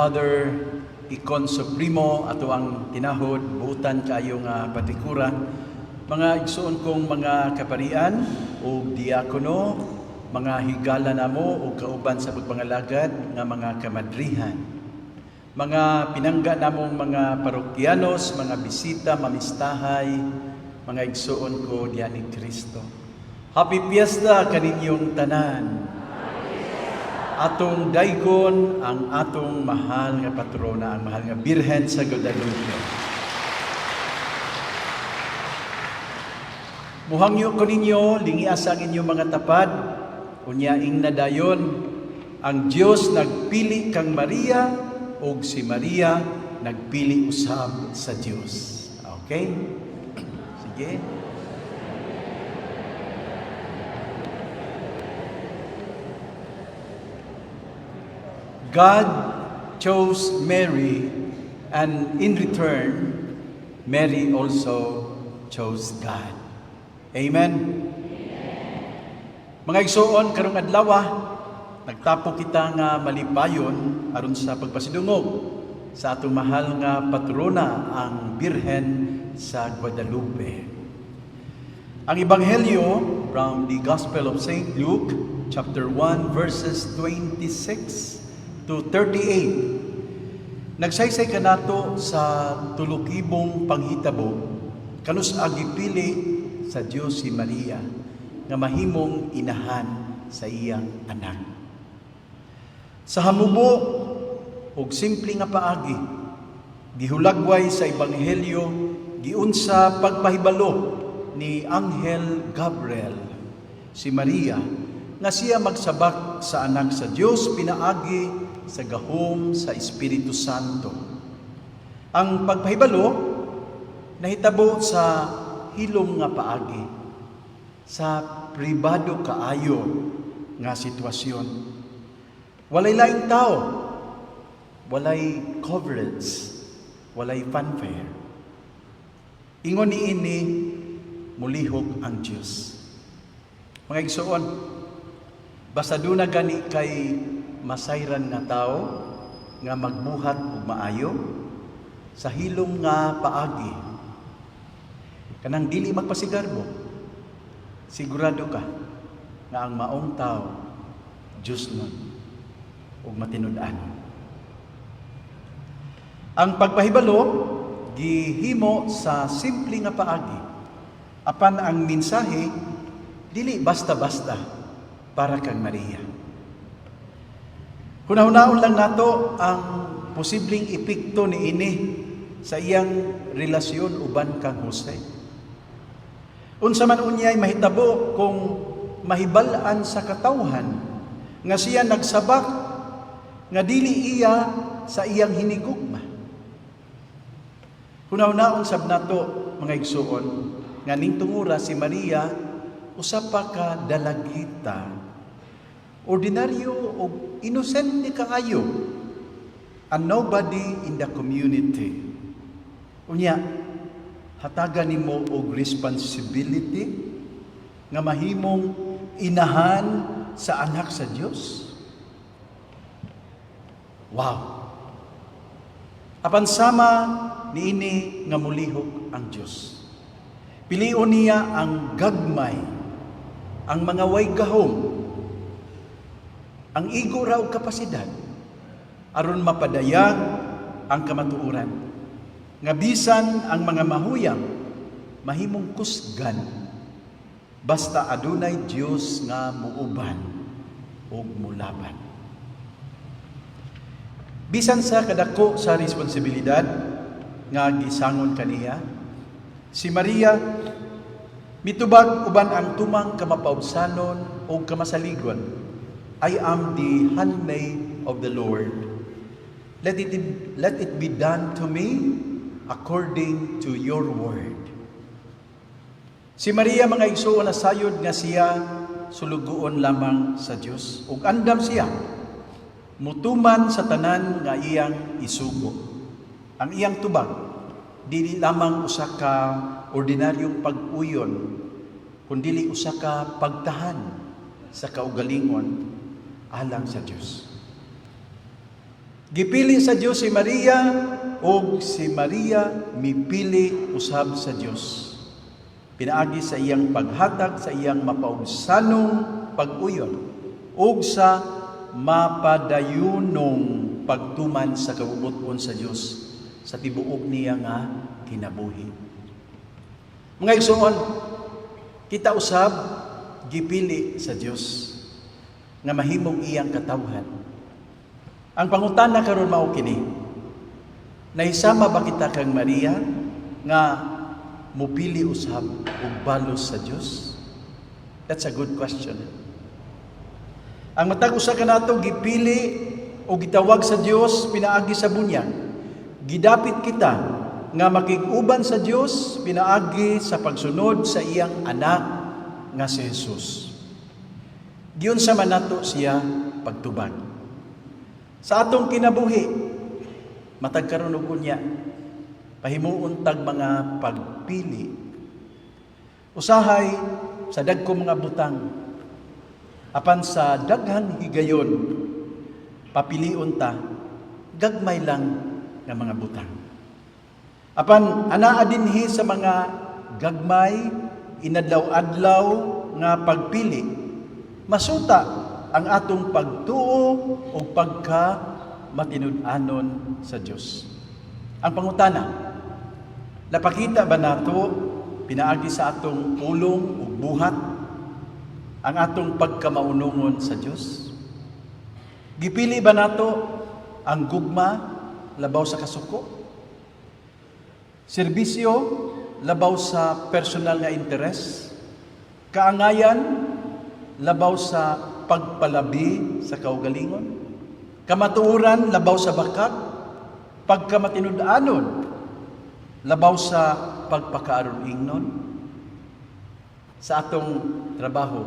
Father Icon Supremo, ato ang tinahod, buutan kaayo nga patikura, mga igsuon kong mga kaparian ug diakono, mga higala namo ug kauban sa pagpangalagad nga mga kamadrihan, mga pinangga namong mga parokyanos, mga bisita, mamistahay, mga igsuon ko diha ni Kristo. Happy Fiesta kaninyong tanan. Atong daygon ang atong mahal nga patrona, ang mahal nga Birhen sa Guadalupe. Muhangyo ko ninyo, lingia sa inyong mga tapad, unya ingna dayon, ang Dios nagpili kang Maria ug si Maria nagpili usab sa Dios. Okay? Sige. God chose Mary, and in return, Mary also chose God. Amen. Mga igsoon, karong adlaw, nagtapo kita nga malipayon aron sa pagpasidungog sa atong mahal nga patrona, ang Birhen sa Guadalupe. Ang Ebanghelyo from the Gospel of St. Luke, chapter 1, verses 26 to 38. Nagsaysay kanato sa tulukibong panghitabo kanus gipili sa Dios si Maria nga mahimong inahan sa iyang anak. Sa hamubo ug simple nga paagi, gihulagway sa Ebanghelyo giunsa pagpahibalo ni Anghel Gabriel si Maria nga siya magsabak sa anak sa Dios pinaagi sa gahom sa Espiritu Santo. Ang pagpahibalo nahitabo sa hilom nga paagi, sa pribado kaayo nga sitwasyon. Walay laing tao, walay coverage, walay fanfare. Ingon niini, mulihok ang Dios. Mga igsoon, basta duna gani kay masayran nga tao nga magbuhat og maayo sa hilom nga paagi, kanang dili magpasigarbo, sigurado ka nga ang maong tao Diyos nun ug matinud-an. Ang pagpahibalo gihimo sa simple nga paagi, apan ang mensahe dili basta-basta para kang Maria. Hunahunaon lang nato ang posibleng epekto niini sa iyang relasyon uban kang Jose. Unsa man unyay mahitabo kung mahibal-an sa katawhan nga siya nagsabak nga dili iya sa iyang hinigugma? Hunahunaon sab nato, mga igsuon, nga ning tungura si Maria usa pa ka dalagita, ordinaryo o inosente kaayo, a nobody in the community. Unya, hatagan nimo og responsibility nga mahimong inahan sa anak sa Dios. Wow. Apan sama niini nga mulihok ang Dios, pilion niya ang gagmay, ang mga way gahom, ang igo ra og kapasidad aron mapadayag ang kamatuoran nga bisan ang mga mahuyang mahimong kusgan basta adunay Dios nga muuban ug mulaban. Bisan sa kadako sa responsibilidad nga gisangon kaniya, si Maria mitubag uban ang tumang kamapaubsanon o kamasaligon: "I am the handmaid of the Lord. Let it be done to me according to your word." Si Maria, mga igsuon, na sayod nga siya sulugoon lamang sa Dios ug andam siya mutuman sa tanan nga iyang isugo. Ang iyang tubag dili lamang usa ka ordinaryong pag-uyon, kundili usa ka pagtahan sa kaugalingon alang sa Dios. Gipili sa Dios si Maria ug si Maria mipili usab sa Dios. Pinaagi sa iyang paghatag sa iyang mapaugsanong pag-uyon ug sa mapadayunong pagtuman sa kabubut-on sa Dios sa tibuok niya nga kinabuhi. Mga igsoon, kita usab gipili sa Dios nga mahimong iyang katawhan. Ang pangutana karon mao kini: Nahisama ba kita kang Maria nga mupili usab og balos sa Dios? That's a good question. Ang matag usa kanato gipili o gitawag sa Dios pinaagi sa bunyag. Gidapit kita nga makig-uban sa Dios pinaagi sa pagsunod sa iyang anak nga si Jesus. Giunsa man nato siya pagtubag. Sa atong kinabuhi, matag karon ug unya, pahimuon tag mga pagpili. Usahay sa dagko mga butang, apan sa daghang higayon, papilion ta gagmay lang nga mga butang. Apan anaa dinhi sa mga gagmay inadlaw-adlaw nga pagpili, masuta ang atong pagtuo o pagka matinud-anon sa Dios. Ang pangutana, napakita ba nato pinaagi sa atong pulong ug buhat ang atong pagkamaunongon sa Dios? Gipili ba nato ang gugma labaw sa kasuko? Serbisyo labaw sa personal nga interes? Kaangayan labaw sa pagpalabi sa kaugalingon? Kamatuoran labaw sa bakak? Pagkamatinud-anon labaw sa pagpakaaron-ingnon? Sa atong trabaho,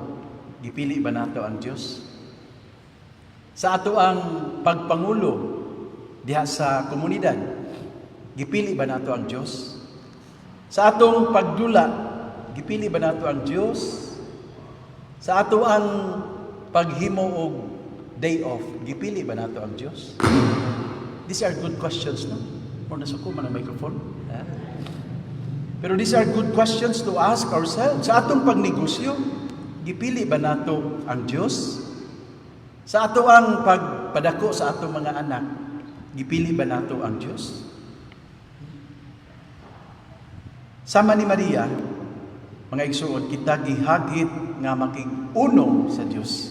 gipili ba nato ang Dios? Sa ato ang pagpangulo diha sa komunidad, gipili ba nato ang Dios? Sa atong pagdula, gipili ba nato ang Dios? Sa ato ang paghimo og day off, gipili ba nato ang Dios? These are good questions, no? Or nasuko man ang microphone. Ha? Pero these are good questions to ask ourselves. Sa atong pagnegosyo, gipili ba nato ang Dios? Sa ato ang pagpadako sa atong mga anak, gipili ba nato ang Dios? Sama ni Maria, mga igsuon, kita gihagit nga makig-uno sa Dios.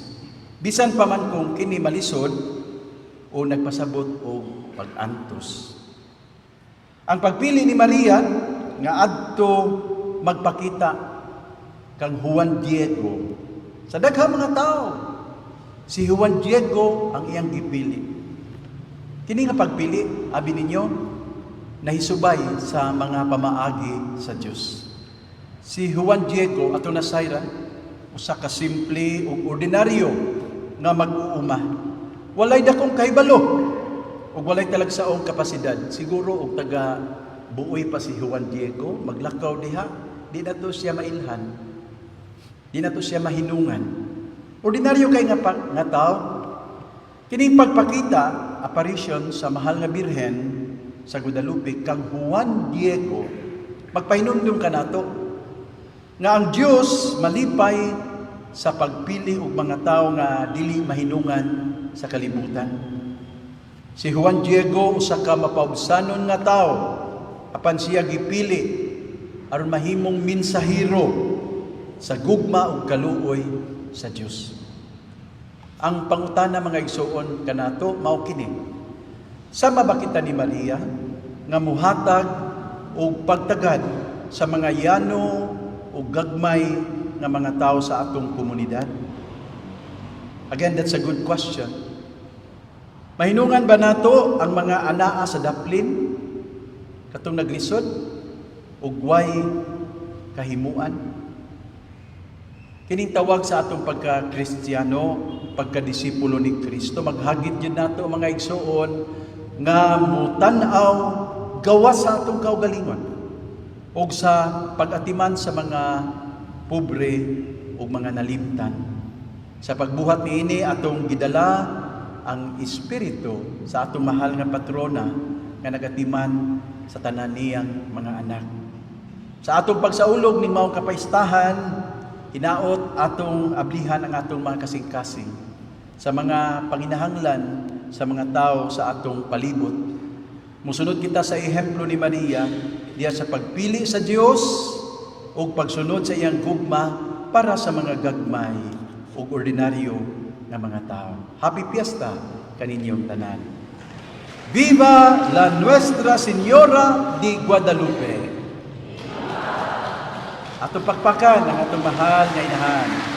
Bisan pa man kung kini malisod o nagpasabot og pag-antos. Ang pagpili ni Maria nga adto magpakita kang Juan Diego sa daghang mga tao, si Juan Diego ang iyang gipili. Kini nga pagpili, abi ninyo, nahisubay sa mga pamaagi sa Dios. Si Juan Diego ato nasayran, usa ka simple ug ordinaryo nga mag-uuma. Walay dakong kahibalo ug walay talagsaong kapasidad. Siguro og taga buoy pa si Juan Diego, maglakaw diha, di na to siya mailhan. Di na to siya mahinungan. Ordinaryo kay nga tao. Kining pagpakita, apparition sa mahal nga Birhen sa Guadalupe kang Juan Diego, magpahinumdum kanato nga ang Dios malipay sa pagpili og mga tawo nga dili mahinungan sa kalibutan. Si Juan Diego usa ka mapaubsanon nga tawo, apan siya gipili aron mahimong mensahero sa gugma ug kaluoy sa Dios. Ang pangutana, mga igsuon, kanato mao kini: Sama ba kita ni Maria nga muhatag og pagtagad sa mga yano o gagmay nga mga tao sa atong komunidad? Again, that's a good question. Mahinungan ba nato ang mga anaa sa daplin katong naglisod ug way kahimuan? Kining tawag sa atong pagka-Kristiyano, pagka-disipulo ni Kristo, maghagit gyud nato, mga igsuon, nga mutan-aw gawas sa atong kaugalingon ug sa pag-atiman sa mga pobre ug mga nalimtan. Sa pagbuhat niini, atong gidala ang espiritu sa atong mahal nga patrona nga nagatiman sa tanan niyang mga anak. Sa atong pagsaulog ning maong kapaistahan, hinaot atong ablihan ang atong mga kasing-kasing sa mga panginahanglan sa mga tao sa atong palibot. Musunod kita sa ehemplo ni Maria diya sa pagpili sa Dios ug pagsunod sa iyang gugma para sa mga gagmay ug ordinaryo nga mga tao. Happy Fiesta kaninyong tanan. Viva la Nuestra Señora de Guadalupe! Atong pakpakan ang atong mahal nga inahan.